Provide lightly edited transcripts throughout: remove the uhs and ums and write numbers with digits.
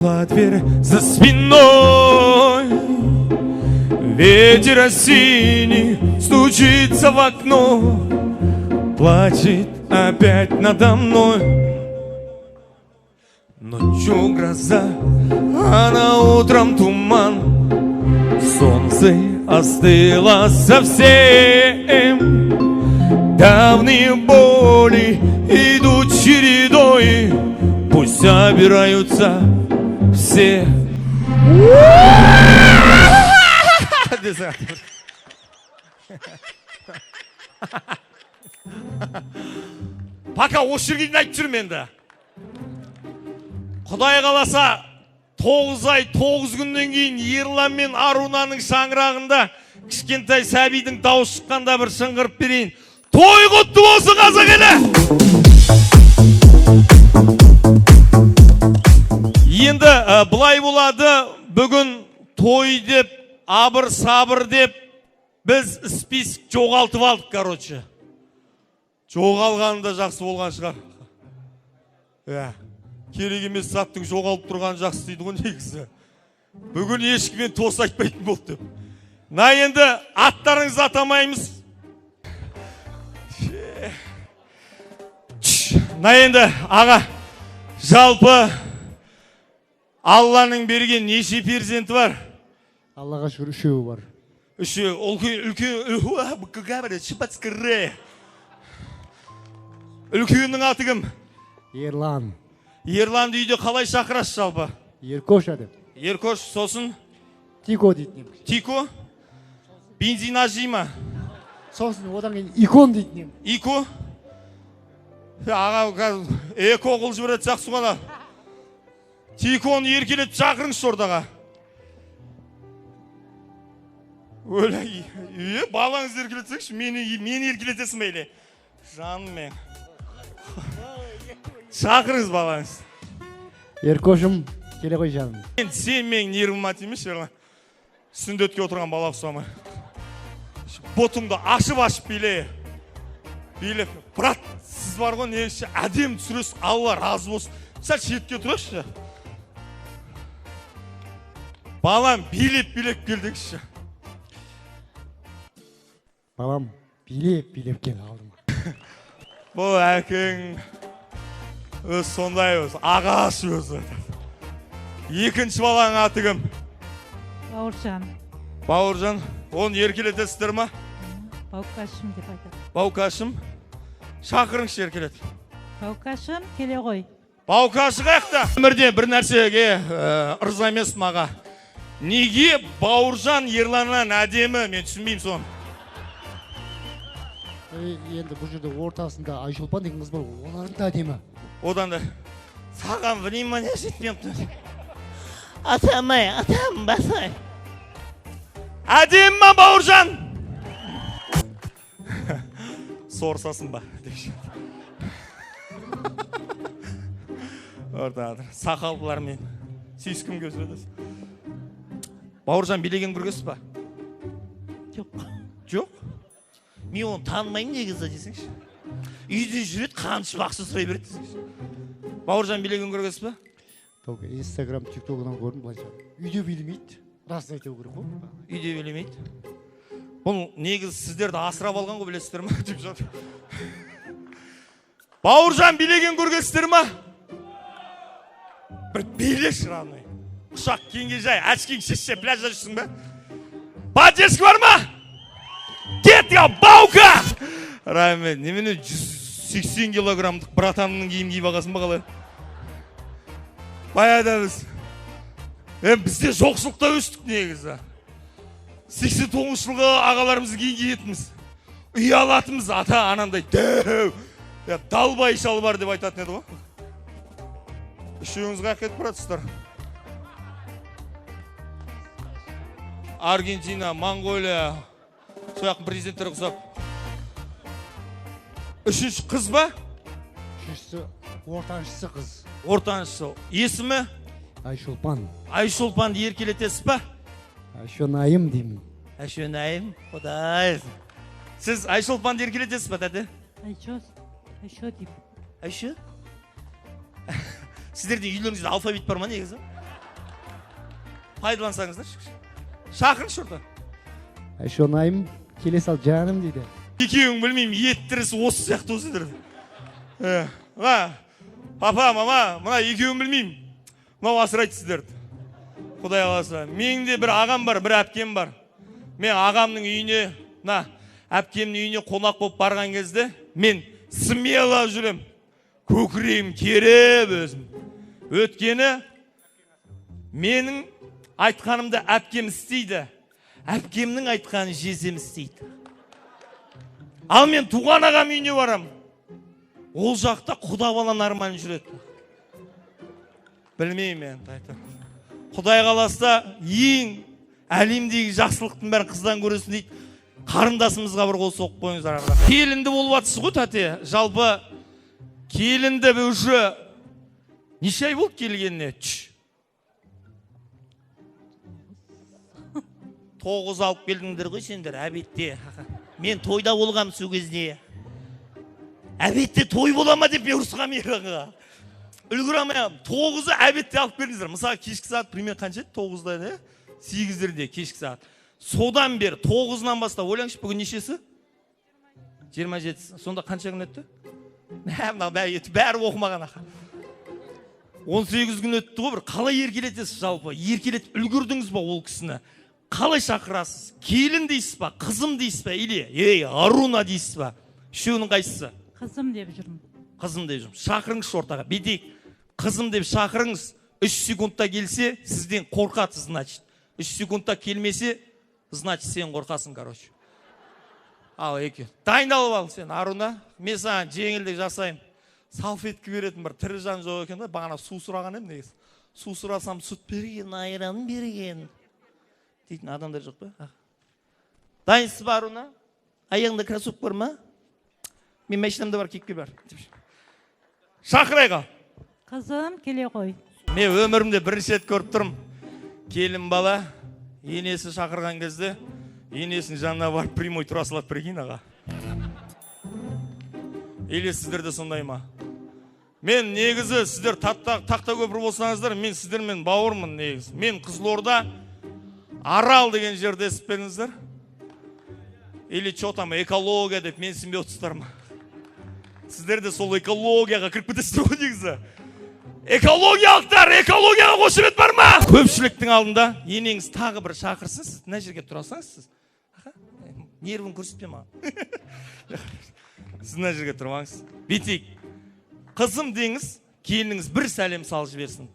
Дверь за спиной. Ветер осенний стучится в окно, плачет опять надо мной. Ночью гроза, а на утром туман. Солнце остыло совсем. Давние боли идут чередой. Пусть собираются все. Десе. Пока осы жерге дейін айтып жүрмін енді. Құдай қаласа, 9 ай 9 күннен кейін Ерлан мен Арунаның шаңырағында кішкентай сәбидің дауысы шыққанда бір шыңғырып берейін. Той құтты болсын, қазақ елі! Енді былай болады, бүгін той деп, абыр сабыр деп біз список жоғалтып алдық, короче. Жоғалғаны да жақсы болған шығар. Иә. Керек емес заттың жоғалып тұрғаны жақсы дейді ғой негізі. Бүгін ешкіммен тост айтпайтын болды деп. На, енді аттарыңызды атамаймыз. На, енді аға, жалпы Алланың берген неше перзенті бар? Аллаға шүкір, үшеуі бар. Үшеу. Үлкен, үлкен, үлкеннің аты кім? Ерлан. Ерланды үйде қалай шақырасыз жалпы? Еркоша деп. Еркош, сосын? Тико дейтін едім. Тико? Бензин аз жей ма? Сосын одан кейін Икон дейтін едім. Ико? Аға, қазір эко қылып жіберетін сияқтысың ғой ана. Тиконы еркелетіп шақырыңызшы ортаға. Өлә, е, балаңызды еркелетсеңші, мені еркелетесің бе или? Жаным мен. Шақырыңыз балаңызды. Еркошым, келе ғой, жаным. Енді сен менің нервыма тимеші, Ерлан. Сүндетке отырған бала ұқсамай. Бұтыңды ашып-ашып биле. Билеп. Брат, сіз бар ғой, неше әдемі түсіресіз, Алла разы болсын. Сәл шетке тұрайықшы. Балам билеп билеп кел деңізші. Балам, билеп билеп кел алдыма. Бұл әкең өзі сондай өзі, ағаш өзі. Екінші баланың аты кім? Бауыржан. Бауыржан, оны еркелетесіздер ма? Баукашым деп айтады. Баукашым, шақырыңызшы еркелет. Баукашым, келе ғой. Баукашы қаяқта? Өмірде бір нәрсеге ырза емеспін, аға. Неге Бауыржан Ерланнан әдемі? Мен түсінбеймін соны. Енді бұл жерде ортасында Айшолпан деген қыз бар, олардың да әдемі. Одан да саған внимание жетпепті. Атамай, атам басай. Әдемі ма Бауыржан? Сорсасың ба? Депші. Ортада сақалдылармен сүйіскім келіп жүреді. Бауыржан билеген көргенсіз ба? Жоқ. Жоқ? Мен оны танымаймын негізі десеңші. Үйде жүреді, қанша ақша сұрай береді десеңші. Бауыржан билеген көргенсіз ба? Только Инстаграм, Тиктогынан көрдім былайша. Үйде билемейді. Расын айту керек қой. Үйде билемейді. Бұл негізі сіздерді асырап алған ғой, білесіздер ма? Деп жатыр. Бауыржан билеген көргенсіздер ма? Бір билеші, родной. Құшақ кеңге жай, очкиң шешше, пляжда жүрсің бе? Поддержка бар ма? Кет, я, баука! Рахмет, немене 180 килограммдық братанның киім киіп алғансың ба қалай? Баяғыда біз, бізде жоқшылықта өстік негізі. 89 жылғы ағаларымыз киім киетінбіз. Ұялатынбыз, ата анандай дәу, далбай шалбар деп айтатын еді ғой. Үшеуіңіз қаяққа кетіп бара жатсыздар? Аргентина, Моңғолия, сол жақтың президенттері ұқсап. Үшінші қыз ба? Үшіншісі, ортаншысы қыз. Ортаншысы. Есімі? Айшолпан. Айшолпанды еркелетесіз ба? Айшонайым деймін. Айшонайым, құдай. Сіз Айшолпанды еркелетесіз ба, тәте? Айшо, Айшо деймін. Айшо? Сіздердің үйлеріңізде алфавит бар ма негізі? Пайдалансаңыздаршы. Шақырыңызшы орта. Айшонайым, келе сал жаным дейді. Екеуің білмеймін, ет тірісі осы сияқты осыдыр. Мына папа, мама, мына екеуін білмеймін. Мынау асырайды сіздерді. Құдай қаласа. Менің де бір ағам бар, бір әпкем бар. Мен ағамның үйіне, мына әпкемнің үйіне қонақ болып барған кезде мен смело жүрем. Көкірегім керіп өзім. Өткені менің айтқанымды әпкем істейді. Әпкемнің айтқанын жездем істейді. Ал мен туған ағам үйіне барам. Ол жақта құда бала нормально жүреді. Білмеймін енді айтар. Құдай қаласа ең әлемдегі жақсылықтың бәрін қыздан көресің дейді. Қарындасымызға бір қол соғып қойыңыздар. Келінді болып жатсыз ғой тәте. Жалпы келінді уже неше ай болды келгеніне? 9 алып келдіңдер ғой сендер әбетте. Мен тойда болғам сол кезде. Әбетте той бола ма деп мен ұрысқам Ерланға. Үлгере алмай 9-ы әбетте алып келдіңіздер. Мысалы кешкі сағат примерно қанша еді? 9-да еді, 8-дерде кешкі сағат. Содан бері 9-нан бастап ойлаңызшы, бүгін нешесі? 27-сі. Сонда қанша күн өтті? Мынау бәрі оқымаған ақа. 18 күн өтті ғой бір. Қалай еркелетесіз жалпы? Еркелетіп үлгердіңіз ба ол кісіні? Қалай шақырасыз? Келін дейсіз ба? Қызым дейсіз ба? Или ей, Аруна дейсіз ба? Үшеуінің қайсысы? Қызым деп жүрмін. Қызым деп жүрмін. Шақырыңызшы ортаға. Бүйтейік. Қызым деп шақырыңыз. 3 секундта келсе, сізден қорқады, значит. 3 секундта келмесе, значит, сен қорқасың, короче. Ал, еке. Дайындалып ал сен, Аруна. Мен саған жеңілдік жасаймын. Салфетка беретін бір тірі жан жоқ екен да. Бағана су сұраған едім негізі. Су сұрасам сүт берген, айран берген дейтін адамдар жоқ па? Дайынсыз ба, Аруна? Аяғыңда кроссовка бар ма? Мен машинамда бар, киіп кел бар. Шақырайық ал. Қызым, келе ғой. Мен өмірімде бірінші рет көріп тұрмын. Келін бала енесі шақырған кезде енесінің жанына барып прямой тұра салады, прикинь, аға. Или сіздер де сондай ма? Мен негізі сіздер тақта көпір болсаңыздар, мен сіздермен бауырмын негізі. Мен Қызылорда Арал деген жерде естіп пе едіңіздер? Или че там, экология деп менсінбей отырсыздар ма? Сіздер де сол экологияға кіріп кетесіздер ғой негізі. Экологиялықтар, экологияға қошемет бар ма? Көпшіліктің алдында енеңіз тағы бір шақырсын, сіз мына жерге тұрасаңыз сіз. Аха, нервін көрсетпе маған. Сіз мына жерге тұрмаңыз. Бүйтейік. Қызым деңіз, келініңіз бір сәлем салып жіберсін.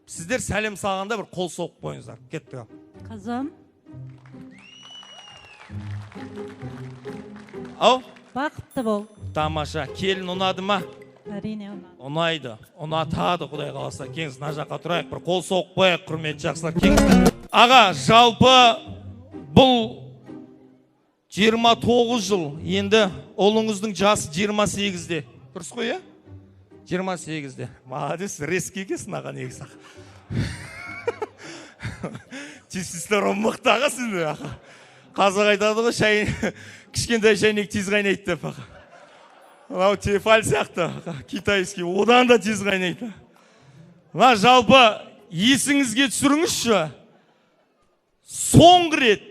Сіздер сәлем салғанда бір қол соғып қойыңыздар. Кеттік ал. Қызым. Ау? Бақытты бол. Тамаша. Келін ұнады ма? Әрине ұнады. Ұнайды. Ұнатады, Құдай қаласа. Келіңіз, мына жаққа тұрайық, бір қол соғып қояйық, құрметті жақсылар. Келіңіз. Аға, жалпы бұл 29 жыл. Енді ұлыңыздың жасы 28-де. Дұрыс қой, иә? 28-де. Молодец, резкий екенсің, аға, негізі. Тестостерон мықты аға сенде, аға. Қазақ айтады ғой, кішкентай шәйнек тез қайнайды деп, аға. Мынау тефаль сияқты, китайский, одан да тез қайнайды. Мына жалпы есіңізге түсіріңізші, соңғы рет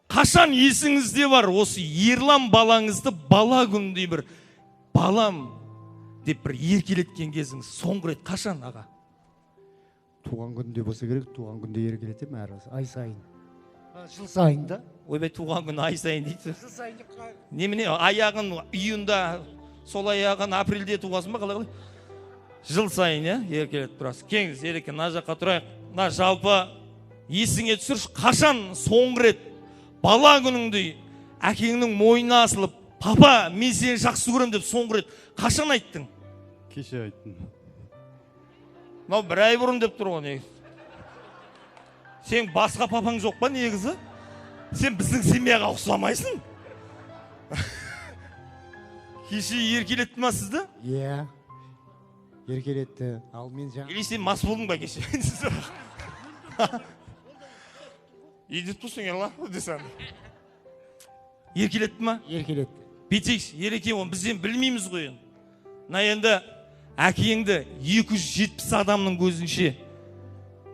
қашан есіңізде бар осы Ерлан балаңызды бала күніндей бір балам деп бір еркелеткен кезіңіз, соңғы рет қашан, аға? Туған күнде болса керек, туған күнде еркелетемін әр ай сайын. Жыл сайын да. Ойбай, туған күні ай сайын дейді. Жыл сайын деп қалай? Немене, аяғын июнда, сол аяғын апрельде туғансың ба, қалай қалай? Жыл сайын, иә, еркелетіп тұрасыз. Келіңіз, Ереке, мына жаққа тұрайық. Мына жалпы есіңе түсірші, қашан соңғы рет бала күніңдей әкеңнің мойнына асылып, папа, мен сені жақсы көремін деп соңғы рет қашан айттың? Кеше айттым. Мынау бір ай бұрын деп тұр ғой негізі. Сен басқа папаң жоқ па негізі? Сен біздің семьяға ұқсамайсың. Кеше еркелетті ма сізді? Иә, еркелетті. Ал мен жаңа... Или сен мас болдың ба кеше? Үйде тұрсың, Ерлан, десең. Еркелетті ма? Еркелетті. Бүйтейікші, Ереке, оны біз енді білмейміз ғой енді. Мына енді әкеңді 270 адамның көзінше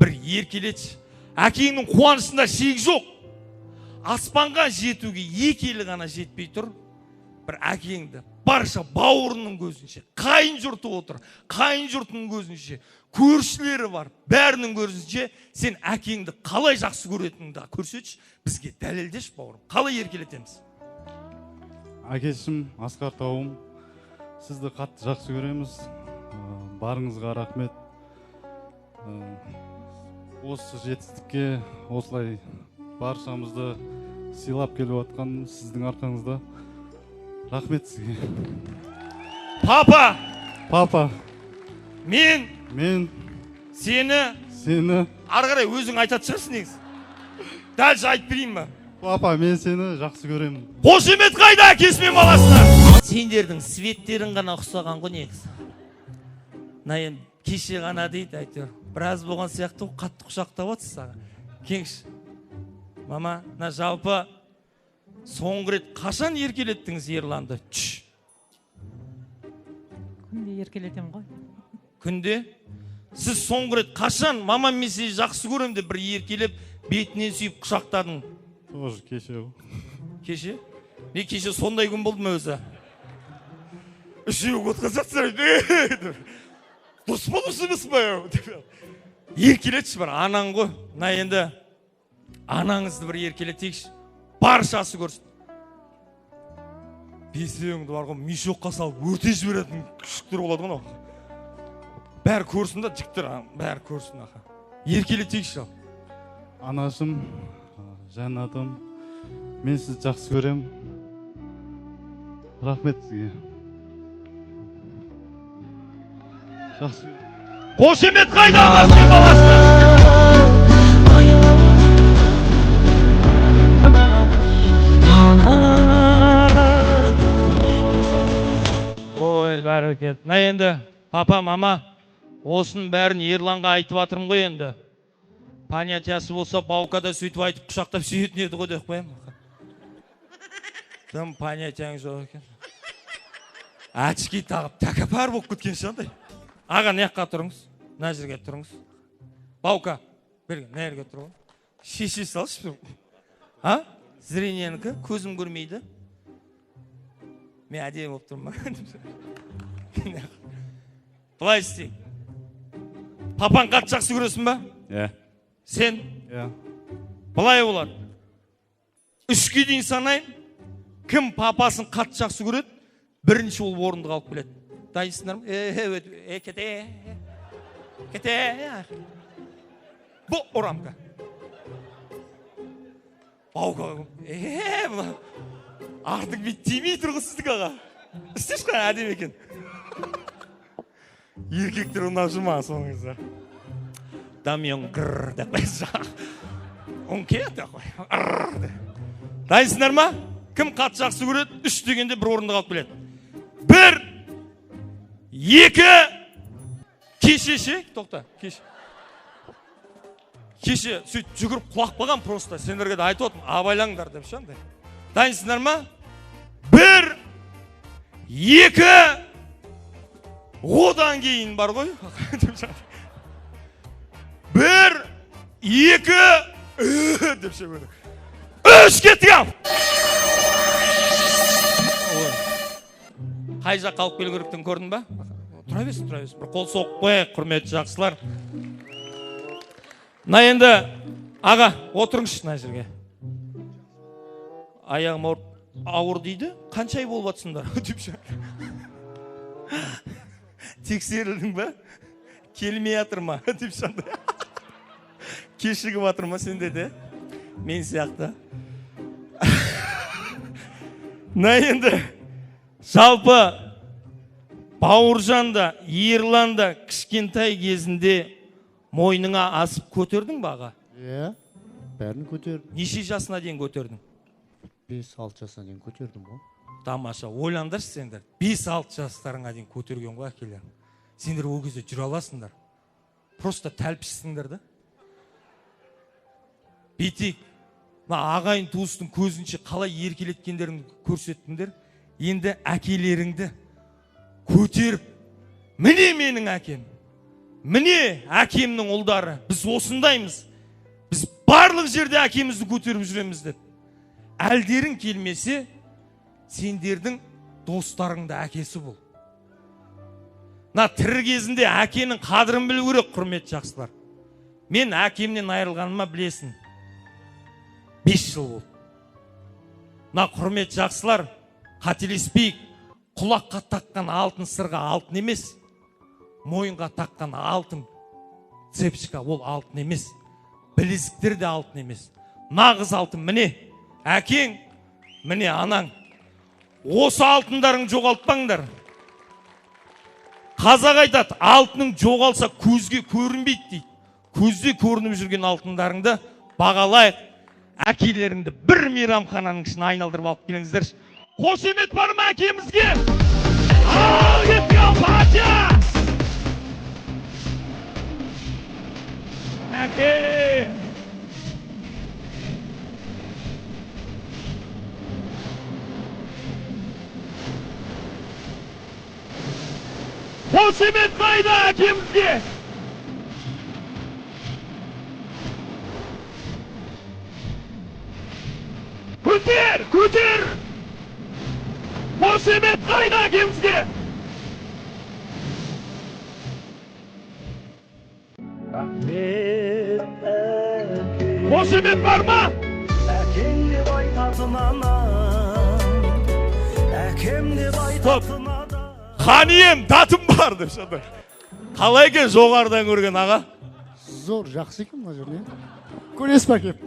бір еркелетші. Әкеңнің қуанышында шек жоқ. Аспанға жетуге екі елі ғана жетпей тұр. Бір әкеңді барша бауырының көзінше, қайын жұрты отыр, қайын жұртының көзінше, көршілері бар, бәрінің көзінше сен әкеңді қалай жақсы көретініңді көрсетші, бізге дәлелдеші, бауырым. Қалай еркелетеміз? Әкешім Асқар тауым, сізді қатты жақсы көреміз. Барыңызға рахмет. Осы жетістікке осылай баршамызды сыйлап келіп жатқан сіздің арқаңызда. Рахмет сізге. Папа, Папа, мен мен сені сені ары қарай өзің айтатын шығарсың негізі. Дальше айтып берейін ба? Папа, мен сені жақсы көремін. Қошемет қайда әкесі мен баласына? Сендердің светтерің ғана ұқсаған ғой негізі. Мына енді кеше ғана дейді, әйтеуір. Біраз болған сияқты ғой, қатты құшақтап отырсыз аға. Кеңші. Мама, мына жалпы соңғы рет қашан еркелеттіңіз Ерланды? Түш. Күнде еркелетемін ғой. Күнде? Сіз соңғы рет қашан мама мен сені жақсы көремін деп бір еркелеп, бетінен сүйіп құшақтадың? Тоже кеше ғой. Кеше? Не кеше сондай күн болды ма өзі? Үшеуі отырғызады. Дұрыс па, дұрыс емес па? Еркелетші бір анаң ғой. Мына енді анаңызды бір еркелетейікші. Баршасы көрсін. Бесеуіңді бар ғой, мешокқа салып өртеп жіберетін күшіктер болады ғой мынау. Бәрі көрсін да, жігіттер, бәрі көрсін аха. Еркелетейікші ал. Анашым, жәннатым, мен сізді жақсы көремін. Рахмет сізге. Жақсы. Қошемет қайда анасы мен баласына? Ой, бәрекет. Мына енді, папа, мама, осының бәрін Ерланға айтып жатырмын ғой енді. Понятиясы болса, Баука да сөйтіп айтып құшақтап сүйетін еді ғой деп қоямын. Тым понятияң жоқ екен. Очки тағып, тәкаппар болып кеткен ше андай. Аға, мына жаққа тұрыңыз, мына жерге тұрыңыз. Баука, бері, мына жерге тұр ғой. Шеше салшы. А? Зрениенікі, көзім көрмейді. Мен әдемі болып тұрмын ба? Былай істейік. Папаң қатты жақсы көресің ба? Иә. Сен? Иә. Былай болады. 3-ке дейін санайын. Кім папасын қатты жақсы көреді, бірінші ол орындық алып келеді. Дайынсыңдар ма? Кете. Кете. Бұл орамка. Баука. Мына артың бет тимей тұр ғой сіздікі аға. Істеші қане, әдемі екен. Еркектер ұнап жүр маған соның кезде. Дамион гррр деп қойса. Оңке деп қой. Ырр деп. Дайынсыңдар ма? Кім қатты жақсы көреді, 3 дегенде бір орындық алып келеді. 1, 2, кеше ше, тоқта, кеше. Кеше сөйтіп жүгіріп құлап қалған просто, сендерге де айтып отырмын, абайлаңдар деп ше андай. Дайынсыңдар ма? 1, 2, одан кейін бар ғой. 1, 2, деп ше көрді. 3 кеттік ал. Қай жаққа алып келу керектігін көрдің ба? Тұра берсін, тұра берсін. Бір қол соғып қояйық, құрметті жақсылар. Мына енді, аға, отырыңызшы мына жерге. Аяғым ауыр дейді. Қанша ай болып жатсыңдар? Деп ше. Тексерілдің ба? Келмей жатыр ма? Деп ше. Кешігіп жатыр ма сенде де? Мен сияқты. Мына енді, жалпы Бауыржан да, Ерлан да кішкентай кезінде мойныңа асып көтердің ба аға? Иә, бәрін көтердім. Неше жасына дейін көтердің? 5-6 жасына дейін көтердім ғой. Тамаша, ойлаңдаршы сендер. 5-6 жастарыңа дейін көтерген ғой әкелерің. Сендер ол кезде жүре аласыңдар. Просто тәлпішсіңдер да. Бүйтейік. Мына ағайын туыстың көзінше қалай еркелеткендерін көрсеттіңдер. Енді әкелеріңді көтеріп, міне менің әкем, міне әкемнің ұлдары, біз осындаймыз, біз Барлық жерде әкемізді көтеріп жүреміз деп. Әлдерің келмесе, сендердің достарың да әкесі бол. Мына тірі кезінде әкенің қадірін білу керек, құрметті жақсылар. Мен әкемнен айырылғаныма білесің, 5 жыл болды. Мына құрметті жақсылар, қателеспейік, құлаққа таққан алтын сырға алтын емес, мойынға таққан алтын цепочка ол алтын емес, білезіктер де алтын емес. Нағыз алтын міне әкең, міне анаң. Осы алтындарың жоғалтпаңдар. Қазақ айтады, алтының жоғалса көзге көрінбейді дейді. Көзде көрініп жүрген алтындарыңды бағалайық. Әкелеріңді бір мейрамхананың ішіне айналдырып алып келіңіздерші. Қошемет бар ма әкемізге? Ал кеттік, ал, патя! Әке! Қошемет қайда әкемізге? Көтер, көтер! Қошемет қайда әкемізге? Қошемет бар ма? Әкем деп айтатын анам, әкем деп айтатын адам. Ханием, датым бар деп жатыр. Қалай екен жоғарыдан көрген аға? Зор, жақсы екен мына жер, не? Көресіз ба әкем?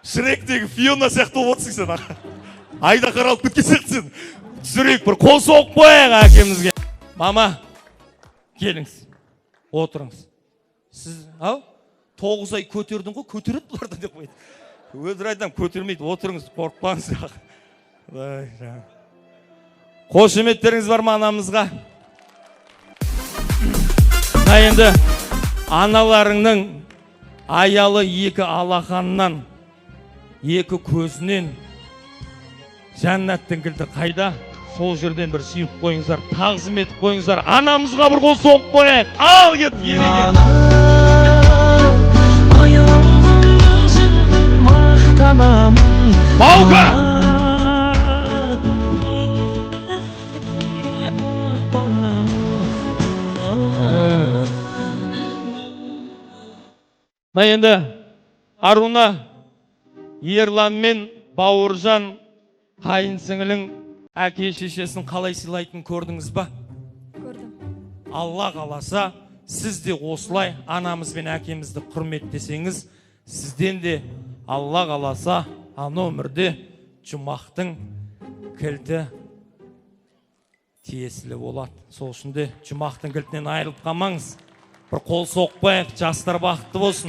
Шректегі Фиона сияқты болып отырсың сен аға. Айдаһар алып кеткен сияқтысың. Түсірейік, бір қол соғып қояйық әкемізге. Мама, келіңіз, отырыңыз. Сіз, ау, 9 ай көтердің ғой, көтереді бұлар да деп қойды. Өтірік айтамын, көтермейді, отырыңыз, қорықпаңыз. Құдай жан. Қошеметтеріңіз бар ма анамызға? Мына енді аналарыңның аялы екі алақаннан, екі көзінен жәннаттың кілті қайда? Сол жерден бір сүйіп қойыңыздар, тағзым етіп қойыңыздар. Анамызға бір қол соғып қояйық. Ал кет, ереке. Баука! Мына енді Аруна, Ерлан мен Бауыржан қайын сіңілің әке шешесін қалай сыйлайтынын көрдіңіз ба? Көрдім. Алла қаласа, сіз де осылай анамыз бен әкемізді құрметтесеңіз, сізден де Алла қаласа, ана өмірде жұмақтың кілті тиесілі болады. Сол үшін де жұмақтың кілтінен айырылып қалмаңыз. Бір қол соқпайық, жастар бақытты болсын.